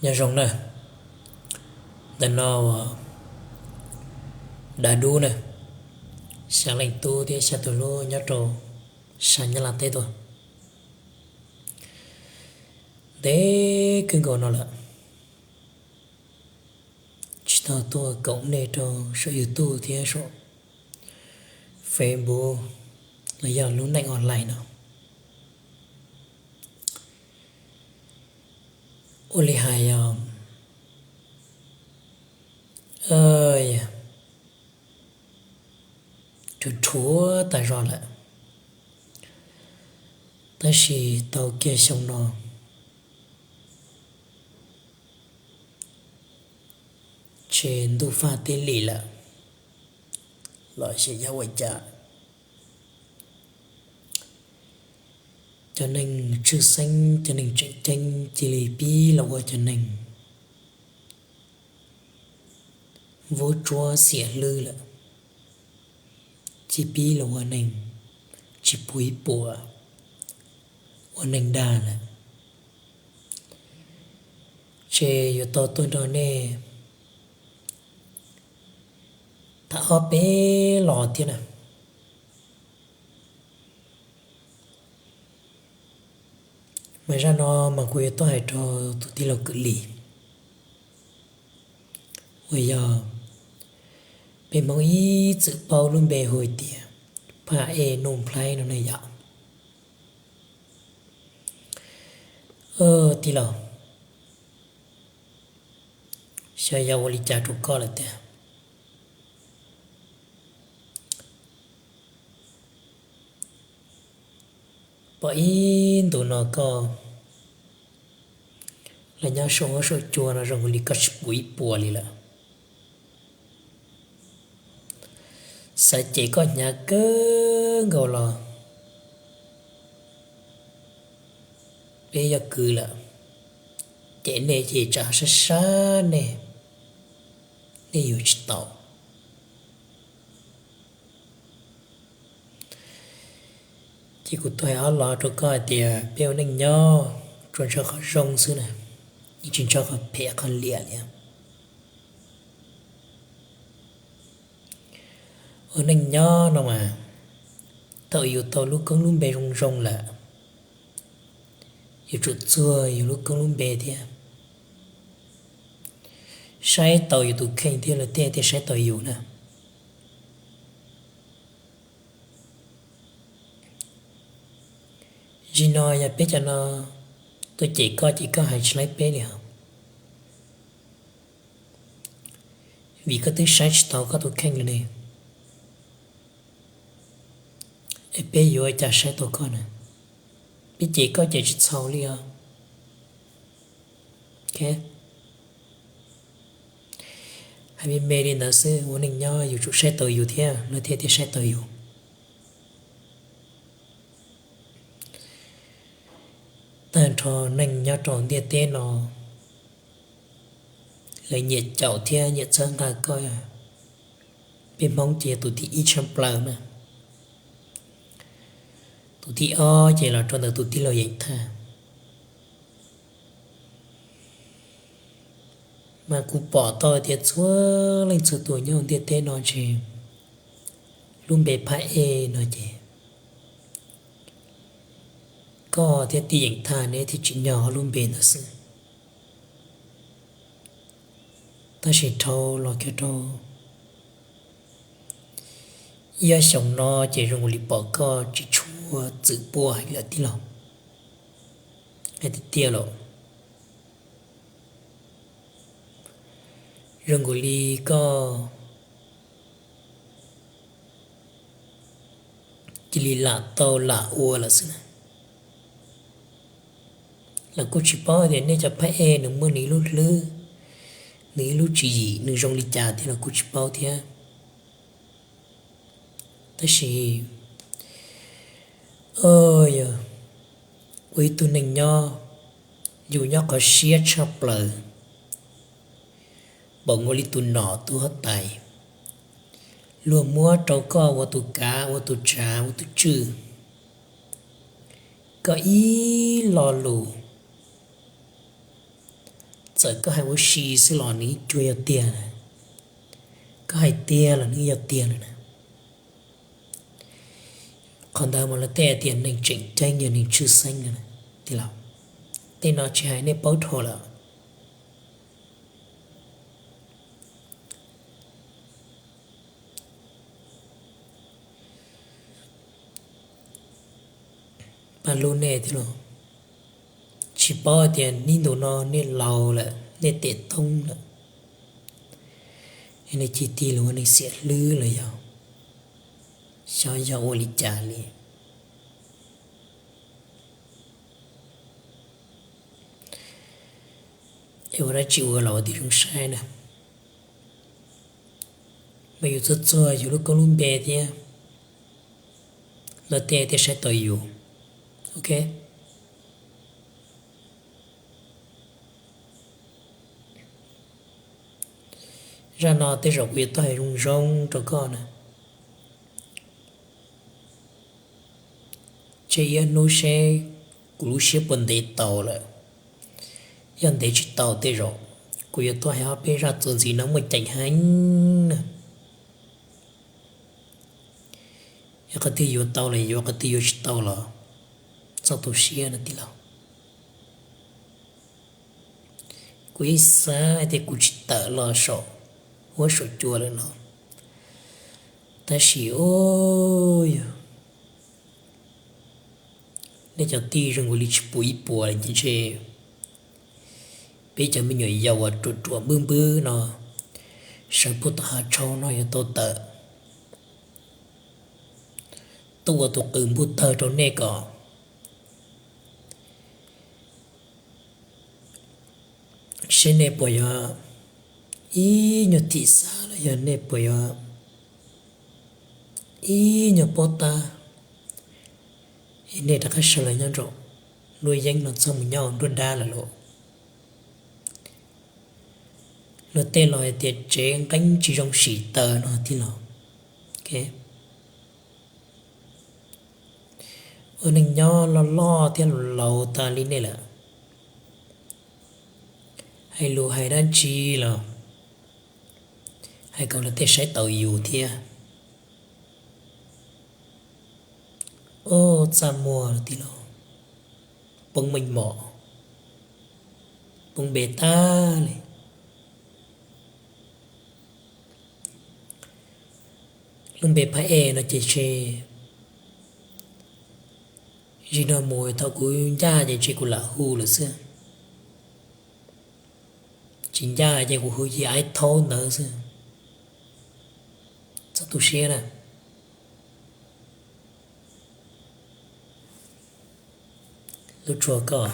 Nyob zoo na, ntawm no ua Dav Dub na, xya leej tub thiab xya tus hlub nyob rau sab Nyab Laj teb tuaj. Ntev kawg nkaus no lawm tsis tau tuaj koom nej rau saum YouTube thiab saum Facebook los yog lub neej online no. Ua li hais os, rhuav rhuav tas zog lawm, tab sis tau kiag xyoo no ces ntuj faj teb lim lawm, los xyov yog ua cas cov neeg tshwj xeeb, cov neeg tseem ceeb cia li pib los ua cov neeg vuab tsuab xiam hlwb lawm, cia pib los ua neeg tsis puv ib puas, ua neeg dag lawm. Ces yuav tau tuaj nrog nej tham ob peb los thiab na. Mas zaj no mas kuv yuav tuaj hais rau tus tij laug Kwm Lis uas yog peb Hmoob ib txwm paub lub npe hu hais tias Phaj Ej Nuj Nplhaib no ne yom. Tij laug, xyov yog ua li cas rau koj lawm tiag, pom ib ntus no koj los nyob saum huab saum cua no zoo li koj tsis puv ib puas li lawm. Xav cem koj hnyav kawg nkaus los peb yog kwv lawm, cem nej ces tsam sab sab nej, nej yuav tsis tau. Ces kuv tuaj hais ob los rau koj hais tias peb ua neej nyob tsuas ntshaw qhov zoo xwb na, yeej tsis ntshaw qhov phem qhov liam li. Ua neej nyob no mas thaum yus tau lub koob lub npe zoo zoo lawm, yuav tsum txuag yus lub koob lub npe thiab, saib taus yus tus kheej thiab lawv thiaj thiaj saib taus yus na. Zaum no yog peb cov no tuaj cem koj ces koj hais tsis laib peb li os, vim koj twb saib tsis taus koj tus kheej li ne. Es peb yuav ua cas saib tau koj na? Peb cem koj ces tsis txhaum li os. Hais me me li ntawd xwb, ua neej nyob yus tsum saib taus yus thiab lawv thiaj thiaj saib taus yus. Tag nrho neeg nyob rau ntiaj teb no lawv nyiam caum thiab nyiam txhawb nqa koj. Peb Hmoob ces yog tus thib ib tshaj plaws na. Tus thib ob ces los rau ntawm tus tij laug Yeem Thaj. Mas kuv pom tau tias txhua leej txhua tus nyob ntiaj teb no ces lub npe Phaj Ej no ces koj thiab tij Yeem Thaj neb thiaj tsim nyog ob lub npe ntawd xwb. Tab sis dhau los kiag rau ib ob xyoos no ces zoo li pom koj tsis tshua txwm puas heev lawm tij laug. Hais tiag tiag los zoo li koj cia li lam tau lam ua lawm xwb na. Los kuj tsis paub tias nej cov Phaj Ej nws muaj nws ib lub hlwb, nws ib lub tswv yim nws zoo li cas thiab los kuj tsis paub thiab. Tab sis yog ua ib tug neeg nyob, yus nyob qhov siab tshaj plaws, npaum nkaus li tus nom tus huab tais, luag muab rau koj ua tus kav ua tus tsav ua tus tswj, koj ib lo lus Txawm koj hais ua si xwb los nws yeej cuag yog tiag na. Koj hais tiag los nws yog tiag lawm na. Qhov ntawd mas lawv tej tias neeg tseem ceeb yog neeg tshwj xeeb na, tij laug. Tej no tsis hais nej paub dhau lawm. Pab hlub nej thiab los, tsis paub hais tias hnub ntu no nej laus lawm, nej tes toob lawm, nej cia tig los ua neeg xiam hlwb los yog xyov yog ua li cas li. Es ua dab tsi ua los ua tib zoo saib na. Mas yus txhua txhua yus lub koob lub npe thiab luag tej thiaj saib taus yus. Ok. Zaj no tej zaum kuv yuav tau hais zoo zoo rau koj na. Tseg ib hnub seb kuv lub siab puas ntev tau lawm. Yog ntev tsis tau tej zaum kuv yuav tuaj hais ob peb zaj txuas ntxiv no muaj ceem heev na. Yog qhov twg yuav tau los yuav, qhov twg yuav tsis tau los txhob tu siab no tij laug. Kuv yeej xav hais tias kuv tsis tawm los saum huab saum cua lawm no, tab sis ub, yog nej cov tij zoo nkaus li tsis pum ib puas li ces ntshe peb cov me nyuam yaus uas ruam ruam npwb npwb no sawv puag tom hav tshauv no yuav tau tawm tuaj ua tus qws npug tawg rau nej kom seb nej puas yuav ib nyuag thim xav los yog nej puas yuav ib nyuag paub tab, es nej rov qab sawv los nyob nraum nruab yeeb no txhob mus nyob nruab dab lawm lauj. Luag tej los hais tias tsev nqeeb tsis zoo sim taws no tij laug. Ua neeg nyob loj loj thiab laus tas li nej lawm, hais lus hais dab tsi los hais kom luag tej saib taus yus thiab. Ub, txaj muag tij laug, poob meej mom, poob npe tag li. Lub npe phab ej no ces tseg, zim no mus thaum kuv ncaj ces tseg kuv lam hu lawm xwb. Tsis ncaj ces kuv hu yim aib thaub ntawd xwb. Txhob tu siab na. Lub tshuaj koj.